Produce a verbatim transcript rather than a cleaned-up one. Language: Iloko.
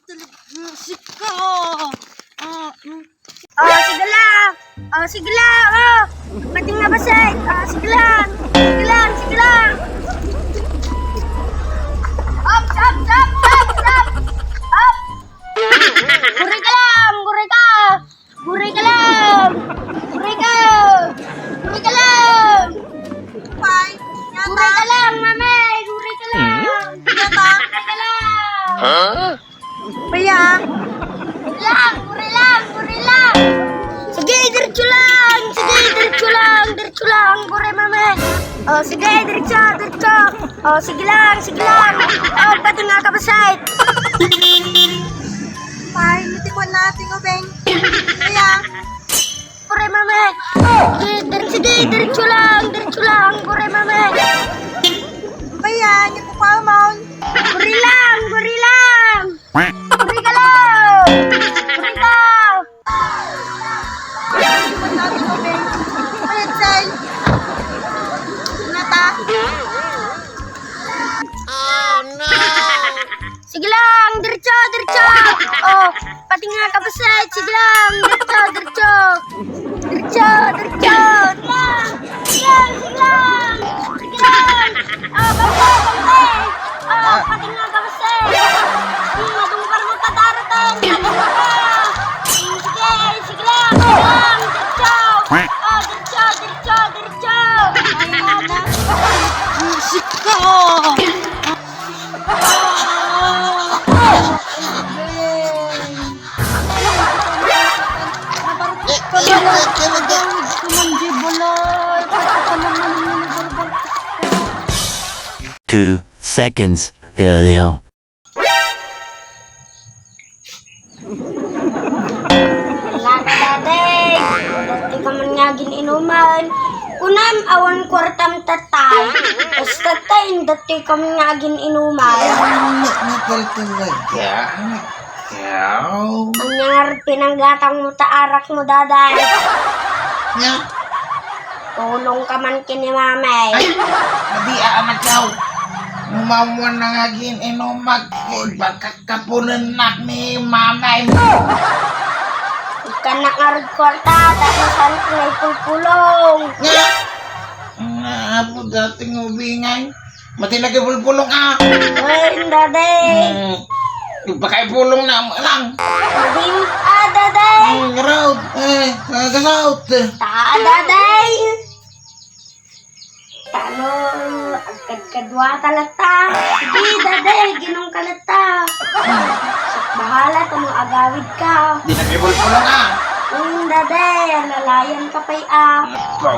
Talaga, sika. Ah, mm. Oh, sige lang. Oh, sige lang. Oh, pati nga basay. Oh, sige lang. Sige lang, sige lang. Up, up, up, up, up. Up. Guri ka lang, guri ka. Guri ka lang. Guri ka. Guri ka lang. Fine. Guri ka lang, mami. Guri ka lang. Guri ka lang. Huh? Baya. Lang, guri lang, guri lang. Sige, diretso lang. Sige, diretso lang. Diretso lang, guri, mami. Oh, sige, diretso, diretso. Oh, sige lang, sige lang. Oh, pati nga kabasay. Ay, mati ko na ating ubeng. Kaya, pure mame. Sige, dir-, sige, diretso lang, diretso lang, pure mame. Ba yan? Yung kupaw mo? Guri lang, guri lang. Guri ka lang. Guri ka. Mati ko na ating ubeng. Ay, Chay. Nata. Sige lang, diretso, diretso. Oh, pati nga kabasay, sige lang, diretso, diretso. Diretso, diretso. Sige lang, sige lang, sige lang. Oh, bantay, bantay. Oh, pati nga kabasay. Hmm, madungkar mo ta darating. Sige, sige lang, sige lang, diretso. Oh, diretso, diretso, diretso. Ay, anak. Sika! Two seconds earlier. Wala ka, Daddy. Dati ka man nga gin-inuman. Kunam, awan kwartam tatay. Basta tay, dati ka man nga gin-inuman. Ay, anak, nakal talaga. Anak, yaw. Ang nga pinanggatang mo, taarak mo, Daday. Nga? Tulong ka man kini Mamay. Ay, adi, anak, yaw. Umawan na nga gin-inumak. Ay, baka kapunenak ni Mamay mo. Ikanak nga rod kwarta, tapos ang pulpulong. Nga? Nga, apo, dating ubingay. Mati na kay bulbulong, ah. Ay, Daddy. Hmm. Baka ipulong na mo lang. Hindi, ah, Daddy. Hmm, raut. Eh, nagasaut. Ta, Daddy. Tano, agkadkadua ka latta. Sige, Daddy, ginong ka latta. Bahala, tano agawid ka. Di na kay bulbulong, ah. Hmm, Daddy, alalayan ka pay, ah. Nako.